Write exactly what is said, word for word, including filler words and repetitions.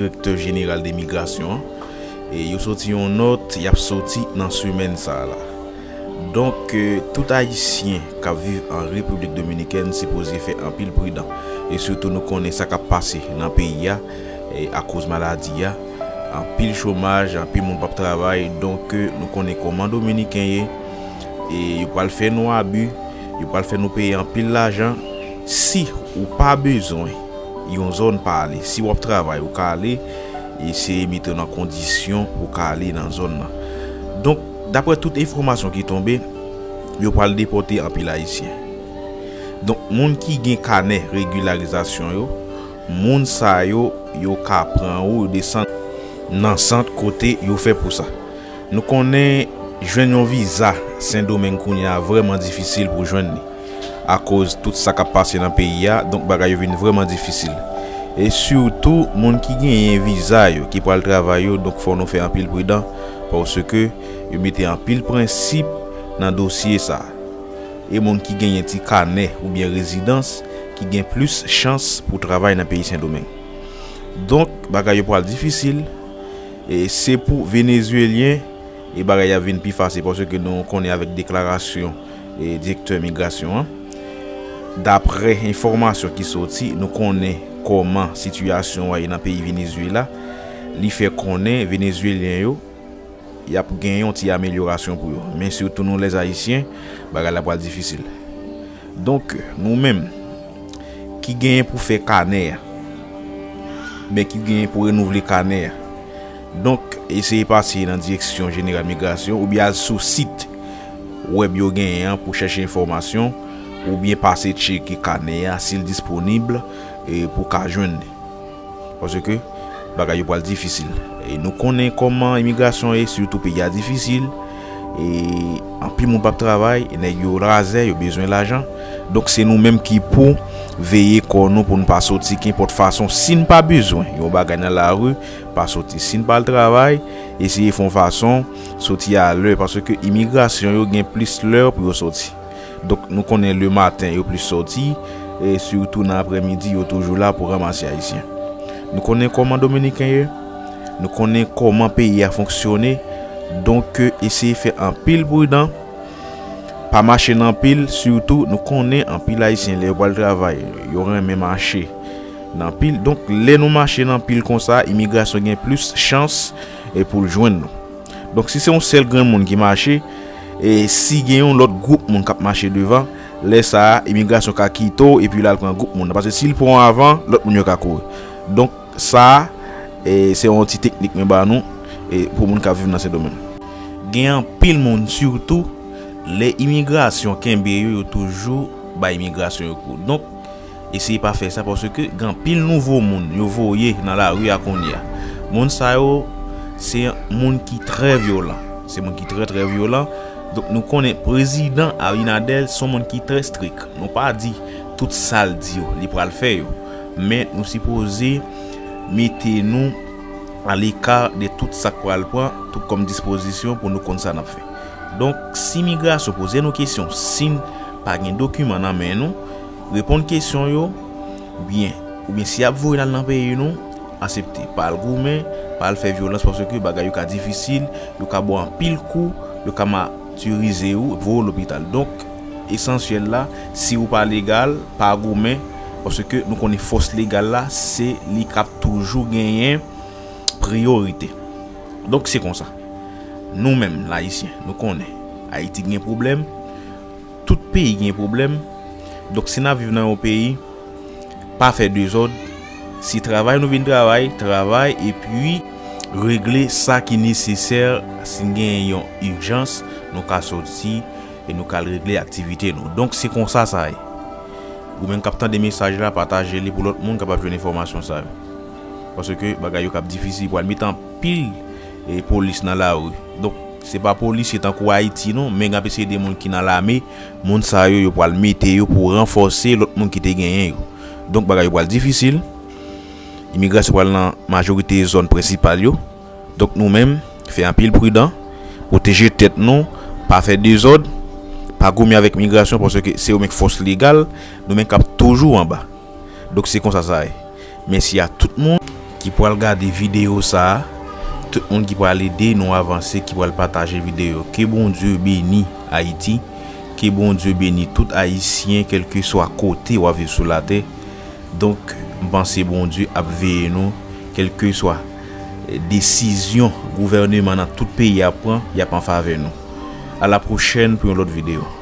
direktè jeneral de migrasyon an, e yo soti yon nòt, y ap soti nan semèn sa a la. Donk, eh, tout Ayisyen k ap viv an Repiblik Dominikèn sipoze fè anpil pridan. E sitou nou konnen sa k ap pase nan peyi a, eh, akoz maladi a. Anpil chomaj, anpil moun p ap travay. Donk, eh, nou konnen kòman Dominiken ye. E yo pral fè nou abi, yo pral fè nou peye anpil lajan. Si ou pa bezwen yon zòn pa ale, si w ap travay, ou ka ale, eseye mete w nan kondisyon pou w ka ale nan zòn nan. Donk, daprè tout enfòmasyon ki tonbe, yo pral depòte anpil Ayisyen. Donk, moun ki gen kanè regilarizasyon yo, moun sa yo, yo ka pran ou, yo desann nan sant kote yo fè pou sa. Nou konnen jwenn yon viza Sendomeng kounye a vrèman difisil pou jwenn li. Akoz tout sa k ap pase nan peyi a, donk bagay yo vin vrèman difisil. E sitou, moun ki genyen viza yo, ki pral travay yo, donk fò nou fè anpil pridan, paske yo mete anpil prensip nan dosye sa a. E moun ki genyen ti kanè oubyen rezidans, ki gen plis chans pou travay nan peyi Sendomeng. Donk, bagay yo pral difisil. E se pou Venezuelyen, e bagay ap vin pi fasil, paske nou konnen avèk deklarasyon, e, direktè migrasyon an. Daprè enfòmasyon ki soti, nou konnen kòman sitiyasyon an ye nan peyi Venezuela. Li fè konnen Venezuelyen yo, y ap gen yon ti amelyorasyon pou yo. Men sitou nou, lèzayisyen, bagay la pral difisil. Donk, nou menm, ki genyen pou fè kanè a, men ki genyen pou renouvle kanè a. Donk, eseye pase nan direksyon jeneral migrasyon oubyen al sou sit wèb yo genyen an pou chèche enfòmasyon oubyen pase tcheke kanè a si l disponib, e, pou w ka jwenn li. Paske bagay yo pral difisil. E nou konnen kòman imigrasyon ye, sitou peyi a difisil. E anpil moun p ap travay, e nèg yo razè, yo bezwen lajan. Donk, se nou menm ki pou veye kò nou pou n pa soti kenpòt fason. Si n pa bezwen yon bagay nan lari, pa soti. Si n pa al travay, eseye fè yon fason soti alè, paske imigrasyon yo gen plis lè pou yo soti. Donk, nou konnen lematen yo plis soti, e sitou nan aprèmidi, yo toujou la pou ranmase Ayisyen. Nou konnen kòman Dominiken ye, nou konnen kòman peyi a fonksyone, donk, eseye fè anpil pridan, pa mache nan pil, sitou nou konnen anpil Ayisyen lè yo pral travay, yo renmen mache nan pil. Donk, lè nou mache nan pil konsa, imigrasyon gen plis chans, e, pou l jwenn nou. Donk, si se yon sèl grenn moun ki mache, e si gen yon lòt gwoup moun k ap mache devan, lè sa a, imigrasyon ka kite w epi l al pran gwoup moun nan. Paske si l pran w avan, lòt moun yo ka kouri. Donk, sa a, e, se yon ti teknik mwen ba nou, e, pou moun k ap viv nan Sendomeng. Gen anpil moun, sitou, lè imigrasyon kenbe yo, yo toujou bay imigrasyon yo kou. Donk, eseye pa fè sa, paske gen anpil nouvo moun yo voye nan lari a kounye a. Moun sa yo, se moun ki trè vyolan. Se moun ki trè, trè vyolan. Donk, nou konnen prezidan Abinader se yon moun ki trè strik. Nou pa di tout sa l di yo, li pral fè yo. Men nou sipoze mete nou aleka de tout sa k pral pran, tout kòm dispozisyon pou nou konn sa n ap fè. Donk, si migrasyon poze nou kesyon, si n pa gen dokiman nan men nou, reponn kesyon yo byen. Oubyen si y ap voye n al nan peyi nou, aksepte. Pa al goumen, pa al fè vyolans, paske bagay yo ka difisil, yo ka ba w anpil kou, yo ka matirize w, voye w lopital. Donk, esansyèl la, si ou pa legal, pa goumen, paske nou konnen fòs legal la, se li k ap toujou genyen priyorite. Donk, se konsa. Nou menm, Ayisyen, nou konnen Ayiti gen pwoblèm, tout peyi gen pwoblèm. Donk, si n ap viv nan yon peyi, pa fè dezòd. Si travay nou vin travay, travay, epi regle sa ki nesesè. Si n gen yon ijans, nou ka soti e nou ka al regle aktivite nou. Donk, se konsa sa ye. Ou menm k ap tande mesaj la, pataje li pou lòt moun kapab jwenn enfòmasyon sa yo. Paske bagay yo k ap difisil, pral met anpil, e, polis nan lari. Donk, se pa polisye tankou Ayiti non, men gen ap eseye de moun ki nan lame, moun sa yo, yo pral mete yo pou ranfòse lòt moun ki te genyen yo. Donk, bagay yo pral difisil. Imigrasyon pral nan majorite zòn prensipal yo. Donk, nou menm, fè anpil pridan, pwoteje tèt nou, pa fè dezòd, pa goumen avèk migrasyon, paske se yo menm k fòs legal, nou menm k ap toujou anba. Donk, se konsa sa ye. Mèsi a tout moun. ki pral gade videyo sa a, tout moun ki pral ede nou avanse, ki pral pataje videyo. Ke Bondye beni Ayiti, ke Bondye beni tout Ayisyen, kèlkeswa kote w ap viv sou latè. Donk, m panse Bondye ap veye nou, kèlkeswa desizyon gouvèneman nan tout peyi a pran, y ap an favè nou. A la pwochèn pou yon lòt videyo.